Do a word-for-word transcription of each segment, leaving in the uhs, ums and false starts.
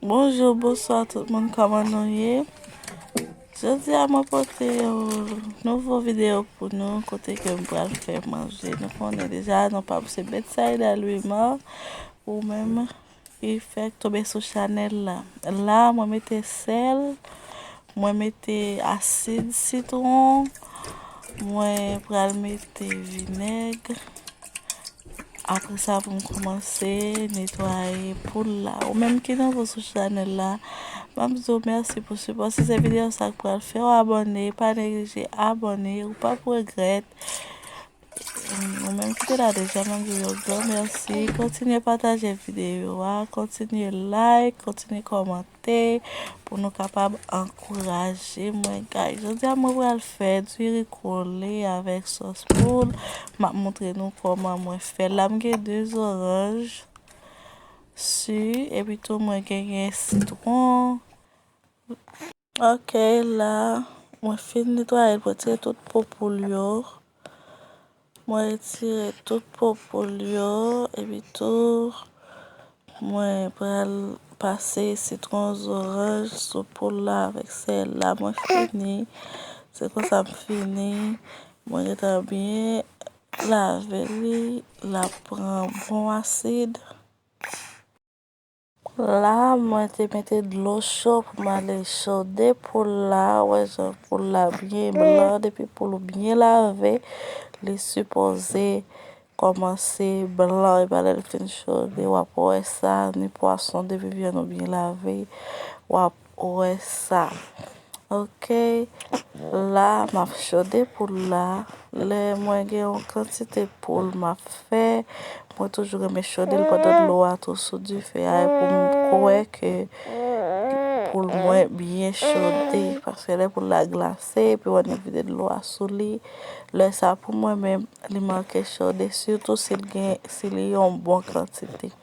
Bonjou, bonswa tout moun, kòman nou ye? Jodi a mwen pote yon nouvo videyo pou nou, kote ke m pral fè manje. Nou konnen deja, non pa m se Betsaida Louimar, ou menm ki fèk tonbe sou chanèl la. La, mwen mete sèl, mwen mete asid sitwon, mwen pral mete vinèg. Apre sa, pou m kòmanse netwaye poul la. Ou menm ki nouvo sou chanèl la, m ap di w mèsi pou sipò. Si se videyo sa k pral fè w abòne, pa neglije abòne, ou p ap regrèt. Ou menm ki te la deja, m ap di w yon gran mèsi. Kontinye pataje videyo a, kontinye like, kontinye kòmante. Pou nou kapab ankouraje mwen, guys. Jodi a, mwen pral fè diri kole avèk sòs poul. M ap montre nou kòman mwen fè l. La, m gen de zoranj si, epi tou mwen genyen sitwon. Ok, la, mwen fin netwaye l, mwen tire tout po poul yo. Mwen retire tout po poul yo, epi tou, mwen pral pase sitwon, zoranj sou poul la avèk sèl la. Mwen fini. Se konsa m fini. Mwen gentan byen lave li. L ap pran bon asid. La, mwen te mete dlo cho pou m ale chode poul la. Ou wè jan poul la byen blan. Depi poul ou byen lave, li sipoze kòmanse blan. Epa lè l fin chode, w ap wè sa. Ni pwason, depi vyann ou byen lave, w ap wè sa. Ok, la m ap chode poul la. Lè mwen gen yon kantite poul m ap fè, mwen toujou renmen chode l pandan dlo a tou sou dife a, e pou m kwè ke poul mwen byen chode, paske lè poul la glase, epi w annik vide dlo a sou li, lè sa pou mwen menm, li manke chode, sitou si l gen, si li yon bon kantite.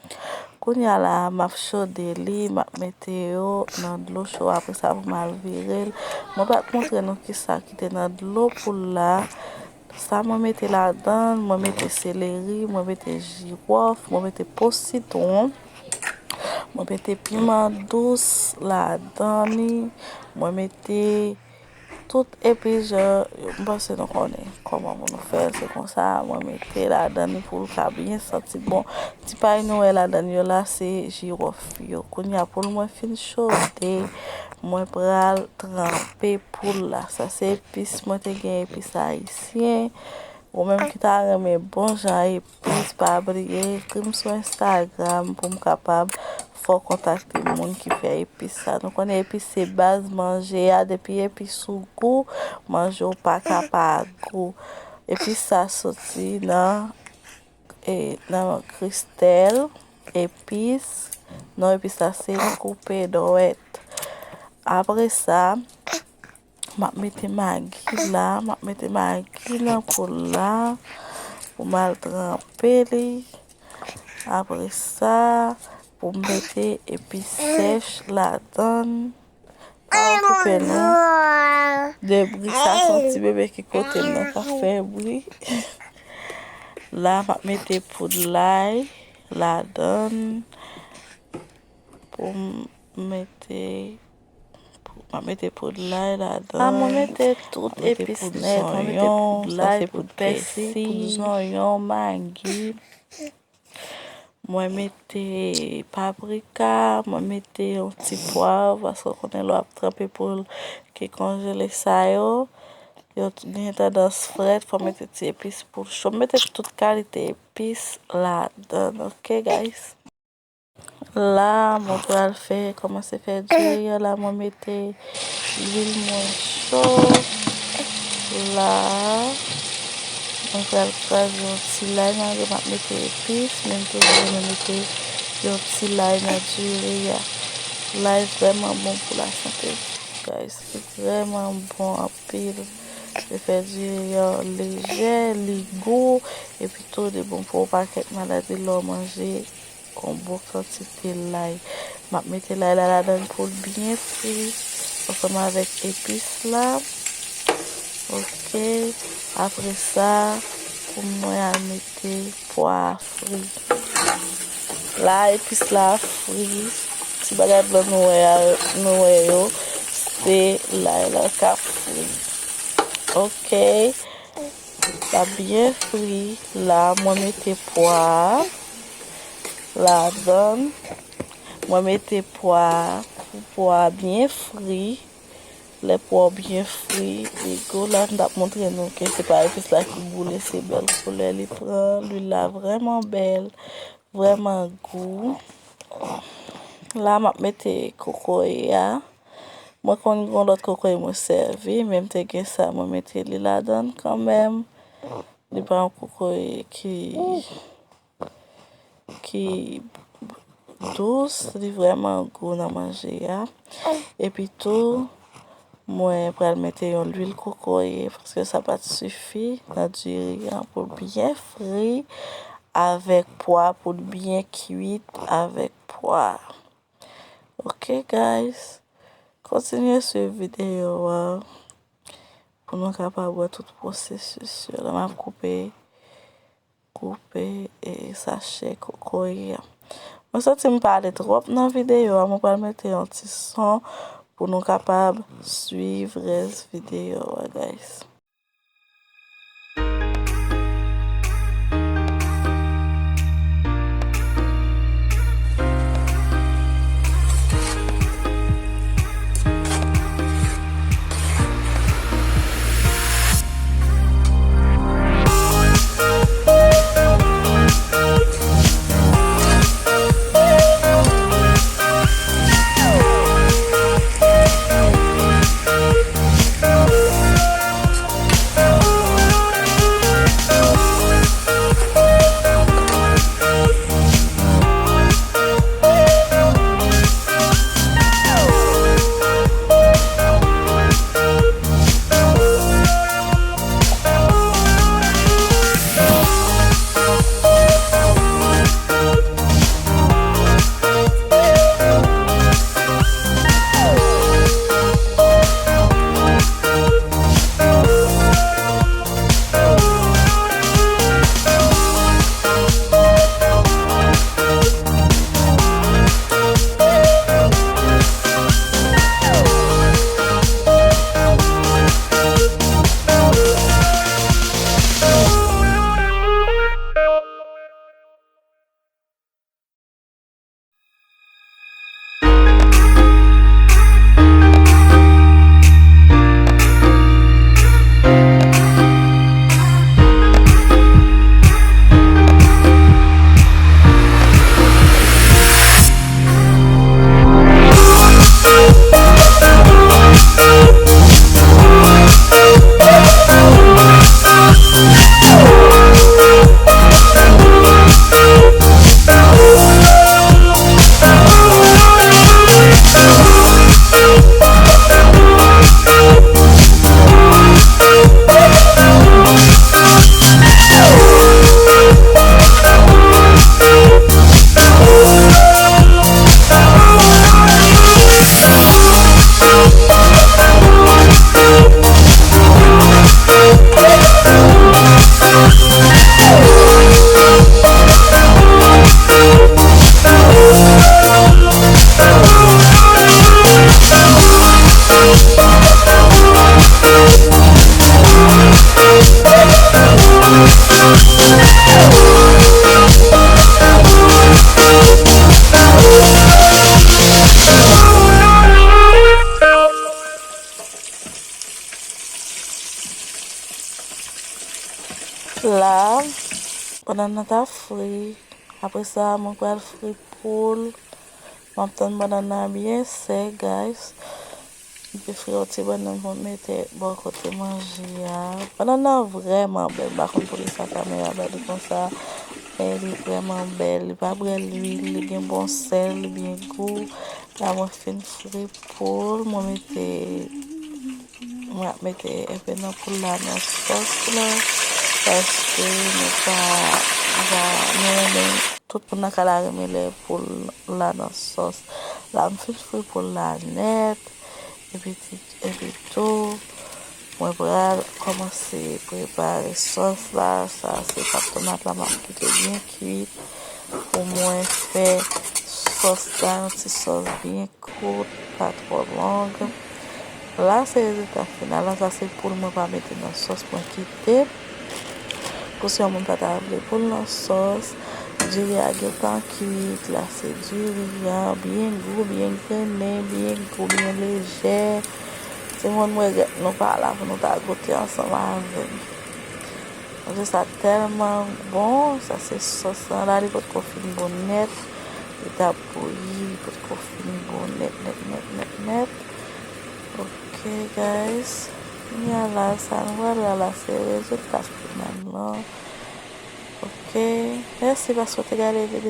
Kounye a la, m ap chode li, m ap mete yo nan dlo cho, apre sa pou m al vire l. Mwen pa t montre nou kisa ki te nan dlo poul la. Sa mwen mete ladan l, mwen mete seleri, mwen mete jiwòf, mwen mete po sitwon, mwen mete piman dous ladan li, mwen mete tout epis jan, m panse nou konnen kòman pou nou fè l, se konsa, mwen mete ladan li pou l ka byen santi bon. Ti pay nou wè ladan yo la, se jiwòf yo. Kounye a, poul mwen fin chode, mwen pral tranpe poul la. Sa se epis, mwen te gen epis ayisyen. Ou menm ki ta renmen bon jan epis, pa bliye ekri m sou Instagram pou m kapab fè w kontakte moun ki fè epis sa. Nou konnen epis se baz manje a, depi epis ou gou, manje w pa ka pa gou. Epis sa soti nan, e, nan Kristèl Epis. Non epis sa se Koupe Dwèt. Apre sa, m ap mete magi la, m ap mete magi nan poul la pou m al tranpe li. Apre sa, pou m mete epis sèch ladan l. Pa okipe nou de bri sa, se yon ti bebe ki kote m nan k ap fè bri. La, m ap mete poud lay ladan l. Pou m mete, pou, m ap mete poud lay ladan. A, mwen mete tout epis nèt. Mwen mete poud lay, poud pèsi, poud zonyon, magi. Mwen mete paprika, mwen mete yon ti pwav, paske w konnen lè w ap tranpe poul ki konjele sa yo, yo t-, gen tandans frèt, fò w mete ti epis poul cho. M mete tout kalite epis ladan, ok, guys? La, mwen pral fè, kòmanse fè diri an. La, mwen mete lwil mwen cho. La, mwen pral kraze yon ti lay, malgre m ap mete epis, men m toujou renmen mete yon ti lay nan diri a. Lay vrèman bon pou lasante, guys. Li vrèman bon anpil. Li fè diri an lejè, li gou, epi tou li bon pou yon pakèt maladi lè w manje yon bon kantite lay. M ap mete lay la ladan l pou l byen fri ansanm avèk epis la. Ok. Apre sa, pou mwen al mete pwa fri. La, epis la fri. Bagay blan nou wè a, nou wè yo, se lay la k ap fri. Ok. L ap byen fri la. Mwen mete pwa a ladan l. Mwen mete pwa a pou pwa a byen fri. Lè pwa w byen fri, e gwo la, m t ap montre nou ke se pa epis la ki boule, se bèl koulè li pran. Lwil la vrèman bèl, vrèman gou. La, m ap mete kokoye a. Mwen konn gen yon lòt kokoye mwen sèvi, men m te gen sa, mwen mete li ladan l kanmenm. Li pa yon kokoye ki ki dous, li vrèman gou nan manje a. Epi tou, mwen pral mete yon lwil kokoye, paske sa pa t sifi nan diri an pou l byen fri avèk pwa, pou l byen kuit avèk pwa. Ok, guys, kontinye swiv videyo a pou nou kapab wè tout pwosesis yo. La, m ap koupe koupe e sachè kokoye a. Mwen santi m pale twòp nan videyo a, mwen pral mete yon ti son pou nou kapab swiv rès videyo a, guys. La, bannann nan ta fri. Apre sa, mwen pral fri poul. M ap tann bannann nan byen sèk, guys. M te fri yon ti bannann pou m mete bò kote manje a. Bannann nan vrèman bèl. M pa konn poukisa kamera ba li konsa. Men li vrèman bèl. Li pa bwè lwil, li gen bon sèl, li byen gou. La mwen fin fri poul, mwen mete, mwen ap mete enpe nan poul la nan sòs la, paske nou pa, nou pa, nou renmen, tout moun nan kay la renmen lè poul la nan sòs. La m fin fri poul la nèt, epi ti, epi tou, mwen pral kòmanse prepare sòs la. Sa se pat tomat la m ap kite byen kuit pou mwen fè sòs la, yon ti sòs byen kout, pa twò long. La se rezilta final la. Sa se poul mwen pa mete nan sòs, mwen kite. Pou si yon moun pa ta vle poul nan sòs, diri a gentan kwit. La se diri a, byen gou, byen grennen, byen gou, byen lejè. Timoun, mwen regrèt nou pa la pou nou ta goute ansanm avè m. Manje sa tèlman bon. Sa se sòs lan la, li potko fin bon nèt. Li t ap bouyi, li potko fin bon nèt, nèt, nèt, nèt, nèt. Ok, guys. Kounye a la, sa nou pral wè la, se rezilta final lan. Ok. Mèsi paske w te gade videyo.